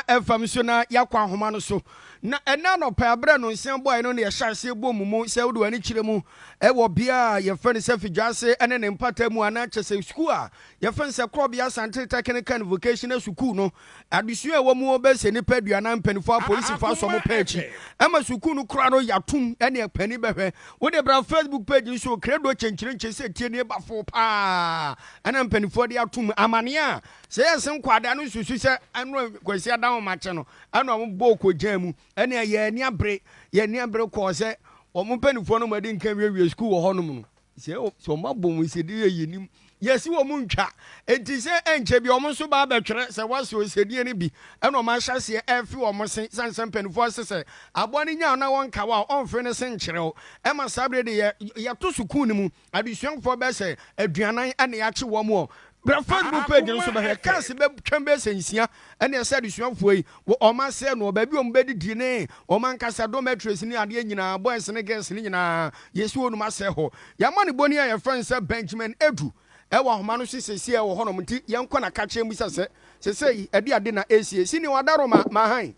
FM so na yɛakɔ ahoma no so. Na ɛnnɛ anɔpa berɛ no nsia bɔe no na yɛhyɛ aseɛ bɔ mu mu sɛ wode w'ani kyerɛ mu ɛwɔ bea a yɛfrɛ no sɛ Fidwase ne ne mpata mu anaa kyɛ sɛ sukuu a yɛfrɛ no sɛ Korɔbea Asante Technical and Vocational Sukuu no adesua a ɛwɔ mu bɛyɛ sɛ nnipa 40 mpanimfoɔ apolisifoɔ asɔ mo pɛ akyi ɛma sukuu no kora no yɛatom ɛne ɛpani bɛhwɛ. Wode bra Facebook page nso kredo kyenkyerenkye sɛ tie ne bafo paa ɛna mpanimfoɔ de atom amaneɛ a sɛ yɛse nkwadaa no susu sɛ ɛno Kwasi Adahomakye no ɛna wɔn bɔɔ kogyan mu ɛne yɛn ani abere yɛn ani abere kɔɔ sɛ wɔn mpanimfoɔ no wɔde nka wiewie sukuu wɔ hɔnom no sɛ wɔn abɔ wɔn sɛdeɛ yɛ yɛnim yɛsi wɔn ntwa enti sɛ ɛnkyɛ bi wɔn nso ba abɛtwerɛ sɛ wɔasɛ osɛdeɛ no bi ɛna wɔn ahyɛ aseɛ ɛrefi wɔn se sane sɛ mpanimfoɔ ase sɛ aboa no nya na wɔn kawa a ɔmfe ne se nkyerɛw ɛma saa bere de yɛ yɛto sukuu no mu adesuafoɔ bɛyɛ sɛ 40 ɛna yɛakye wɔn wɔ brɛ Facebook page nso bɛhwɛ cars bɛtwɛn bɛyɛ sɛ 6 ɛna ɛsɛ adesuafoɔ yi wɔ ɔma sɛ no baabi wɔn bɛdidi ne wɔn ankasa dormitories ne adeɛ nyinaa, boys ne girls ne nyinaa yɛsi wɔn asɛ hɔ. Yɛama ne bɔni a yɛfrɛ no sɛ Benjamin Edu ɛwɔ ahoma no so sɛsi ɛwɔ hɔnom nti yɛnkɔ na kakyɛ mu sɛ sɛsɛ ɛde ade na ɛsie si ne wadaroma mahan.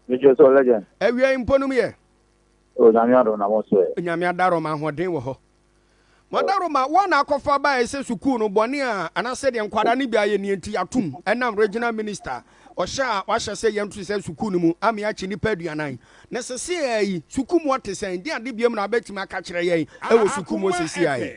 Mekyerɛ sɛ legend. Awia yi mpo nom yɛ. O Nyame adom na mo so ɛ. Nyame adaroma ahoɔden wɔ hɔ. Madaroma wɔn na akɔfa baeɛ sɛ sukuu no bɔne a anaasɛ deɛ nkwadaa no bi ayɛ nie nti yɛatom ɛnam regional minister ɔhyɛ a wahyɛ sɛ yɛnto sɛ sukuu no mu ame akyi nnipa 40 na sɛsɛ yi sukuu mu ɔte sɛn de ade biam na abɛtumi aka kyerɛ yɛn ɛwɔ sukuu mu sɛsɛ yi.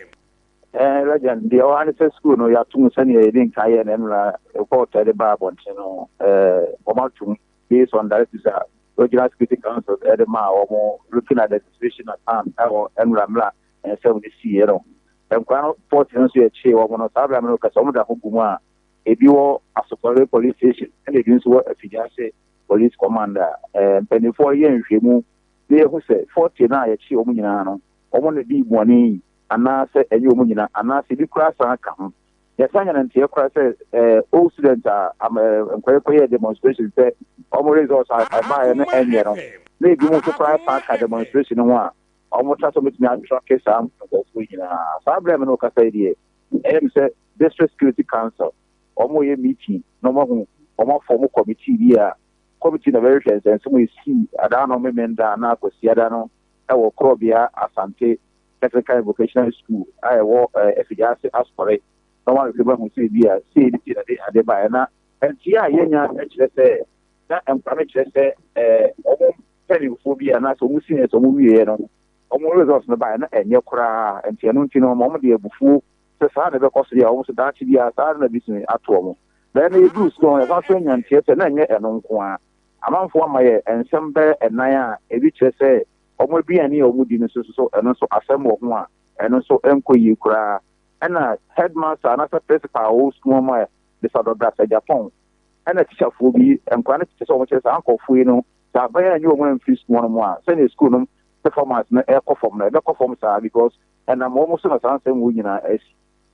Legend, deɛ ɔha ne sɛ sukuu no yɛatom sɛnea yɛde nka yɛ no ɛnora report a ɛde baa abɔnten no, wɔn atom based on directives a Regional Security Council ɛde maa wɔn, looking at the situation at hand ɛwɔ ɛnora mmerɛ nsɛm no siiɛ no. Nkwadaa no 40 no nso yɛkyee wɔn no saa berɛ a me no kasa wɔn da ho gu mu a ebi wɔ Asokore Police Station ɛna ebi nso wɔ Afidiase Police Command a mpanimfoɔ yɛ nhwɛmu na yɛhu sɛ 40 no a yɛkyee wɔn nyinaa no wɔn na di bɔne yi anaasɛ ɛnyɛ wɔn nyinaa anaasɛ ebi koraa san ka ho. Yɛsan nya nteɛ koraa sɛ old student a nkwadaa kɔyɛ demonstration sɛ wɔn results a ɛbaeɛ no ɛnyɛ no na ebi mu nso koraa san ka demonstration ho a wɔn tra sɛ wɔbɛtumi atrake saa nkurɔfoɔ nyinaa. Saa berɛ a me ne wo kasa yi deɛ ɛyɛ me sɛ District Security Council wɔn yɛ meeting na wɔn ahu wɔn afɔ wɔn committee bi a committee na bɛhwehwɛ nsɛnsɛm a esi adaa no Memenda anaa Kwasiada no ɛwɔ Korɔbea Asante Technical and Vocational School a ɛwɔ Afidiase Asɔre na wɔn ahwehwɛ mu ahu sɛ ebi a sei ne ti na de ade baeɛ na nti a yɛnya kyerɛ sɛ na nkwa no kyerɛ sɛ wɔn mpanimfoɔ bi anaasɛ wɔn seniors wɔn wieɛ no wɔn results no baeɛ na ɛnyɛ koraa nti ɛno nti no wɔn de abufuo sɛ saa na ɛbɛkɔ so deɛ wɔn nso daakye bi a saa na bi sumi ato wɔn bɛyɛ na yɛduru sukuu no yɛsan so anya nteɛ sɛ na ɛnyɛ ɛno nko ara amanfoɔ ama yɛ nsɛm bɛyɛ 4 a ebi kyerɛ sɛ wɔn aduane a wɔn di no nso so ɛno nso asɛm wɔ ho a ɛno nso nkɔ yie koraa ɛna headmaster anaasɛ principal a ɔwɔ sukuu mu a Mr. Douglas Agyapong ɛna teacherfoɔ bi nkwadaa no kyerɛ sɛ wɔn kyerɛ saa nkɔfoɔ yi no sɛ aban a nye wɔn amfiri sukuu no mu a sɛnea sukuu no performance no ɛkɔ fam no ɛbɛkɔ fam saa because ɛnam wɔn so na saa nsɛm wɔ nyinaa asi.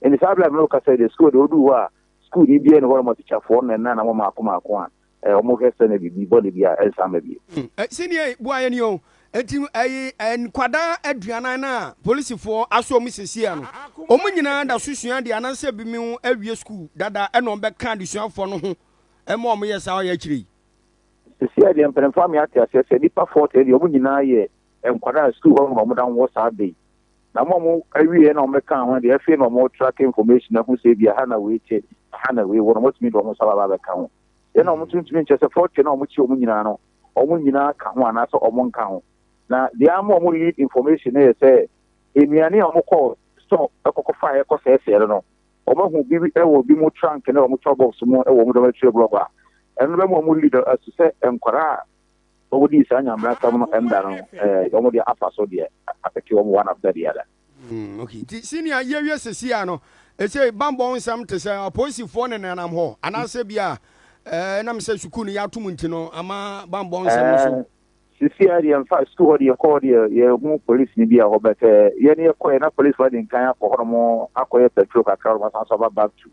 Ɛnti saa abira mi no kasa yi deɛ sukuu deɛ oduu hɔ a sukuu ni biara ne hɔ nom teacherfoɔ no na ɛnam maako maako a wɔn hwɛ sɛ na biribi bɔne bi a ɛnsa ama bio. Senior bu ayɛ ni o enti ɛyi nkwadaa 40 na polisifoɔ aso wɔn siesie no wɔn nyinaa da so sua deɛ anaasɛ bi mu awie sukuu dada ɛna wɔn bɛka adesuafoɔ no ho ɛma wɔn yɛ saa ɔyɛ akyire yi. Sisi a deɛ mpanimfoɔ ame ate aseɛ sɛ nipa 40 deɛ wɔn nyinaa yɛ nkwadaa sukuu hɔ na wɔn da wɔ saa de na mo a mo awie na wɔn bɛka ho deɛ afei na wɔn track information ahu sɛ ebi aha na wei te aha na wei wɔ na wɔtumi de wɔn nsa ba abɛka ho yɛn na wɔn tuntun nkyɛn sɛ 40 na wɔn kyi wɔn nyinaa no wɔn nyinaa ka ho anaasɛ wɔn nka ho na deɛ ama wɔn lead information no yɛ sɛ nnuane a wɔn kɔ store ɛkɔkɔ fa ɛkɔ sɛɛsɛɛ no wɔn ahu bi ɛwɔ bi mu trunk ne wɔn top box mu ɛwɔ wɔn dormitory block a ɛno bɛ mu wɔn lead ɛso sɛ nkwadaa a wɔn di saa nyamrasɛm no ɛnda no wɔn de afa so deɛ apɛte wɔn one after the other. Okay, nti senior yɛwie sisi a no ɛsɛ bambɔ nsɛm te sɛ apolisifoɔ ne nenam hɔ anaasɛ bi a ɛnam sɛ sukuu no yɛatom nti no ama bambɔ nsɛm no so. Sisi a deɛ mfa sukuu hɔ deɛ kɔɔ deɛ yɛhu polisi ni bi a hɔ bɛtɛ yɛn yɛkɔɛ na polisi fo de nkan akɔ hɔ nom akɔyɛ patrol kakra wɔn asan so aba back to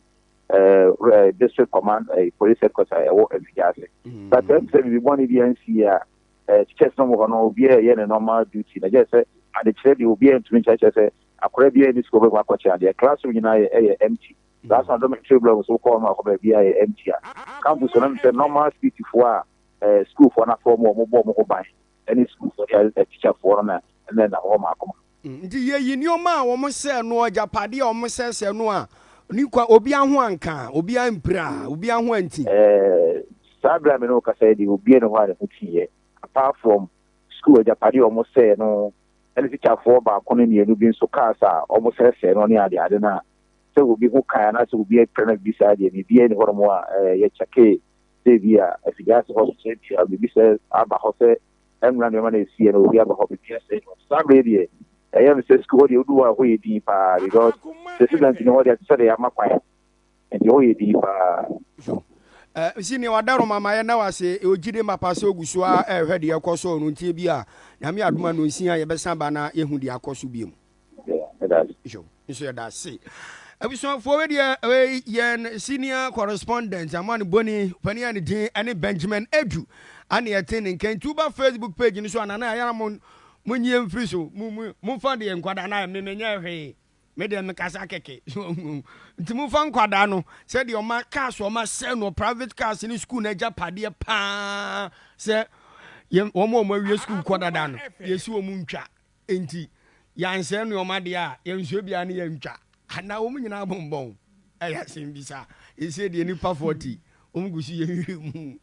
district command police headquarters ɛwɔ Afidiase. But ɛm sɛ biribi bɔne bi ansi a teachers no wɔ hɔ no obiara yɛ ne normal duty na gye sɛ adekyerɛ deɛ obiara ntumi nkyerɛkyerɛ sɛ akwadaa biara ni sukuu bɛkɔ akɔkyerɛ adeɛ, classroom nyinaa yɛ ɛyɛ empty. Saa nso na dormitory block nso wokɔ hɔ no akɔ baabi a yɛ empty a. Campus hɔ no sɛ normal security foɔ a school foɔ no afɔ wɔn a wɔbɔ wɔn ho ban ne school foɔ ne teacher foɔ no na ɛna ɛnam hɔ mmaako mmaako. Nti yɛyi nneɛma a wɔsɛɛ no, agyapadeɛ a wɔsɛesɛe no a, ne kwa, obiara ho anka, obiara ampira, obiara ho anti. Saa berɛ a me ne wo kasa yi deɛ, obiara nni hɔ a ne ho teeɛ, apart from school agyapadeɛ a wɔsɛee no ne tikyafoɔ baako ne mmienu bi nso cars a wɔsɛesɛe no ne adeade no a, sɛ obi ho kae anaasɛ obi apira no biribi saa deɛ, biribiara nni hɔnom a yɛkyɛkee sɛ ebi a afidiase hɔ so sɛ ebi a biribi sɛ aba hɔ sɛ ɛnora nneɛma na ɛsiiɛ no obi aba hɔ biribi asɛe no. Saa berɛ yi deɛ, ɛyɛ me sɛ sukuu hɔ deɛ wodu hɔ a ɛhɔ yɛ din paa because sɛ student ni hɔ deɛ ɛte sɛ deɛ yɛama kwan nti ɛhɔ yɛ din paa. So eh, si nea wadaroma ma yɛnna wo ase ogyide mapa sɛ ogu so ara ɛrehwɛ deɛ ɛkɔ so no nti ebi a Nyame adom a nonsia yɛbɛsan aba na yɛhu deɛ akɔ so biom. Yo, nso yɛda ase. Abusuafoɔ wei deɛ wei yɛn senior correspondent ama ne bɔni panin a ne din ɛne Benjamin Edu ane ɛte ne nka nti woba Facebook page no so a nana ayara mo mo nyie mfiri so mo mo momfa deɛ nkwadaa na me menyɛ hwee me deɛ mekasa kɛkɛ nti momfa nkwadaa no sɛdeɛ ɔma cars ɔma sɛ no private cars ne school no agyapadeɛ paa sɛ wɔn a wɔn awie school kɔ dada no yɛsi wɔn ntwa Enti yɛansɛe nnoɔma deɛ a, yɛnsoɛ biara ne yɛntwa. Anaa wɔn nyinaa bonbɔn? Ɛyɛ asɛm bisa. Seesei deɛ nnipa 40, wɔn gu so yɛ nhwehwɛmu.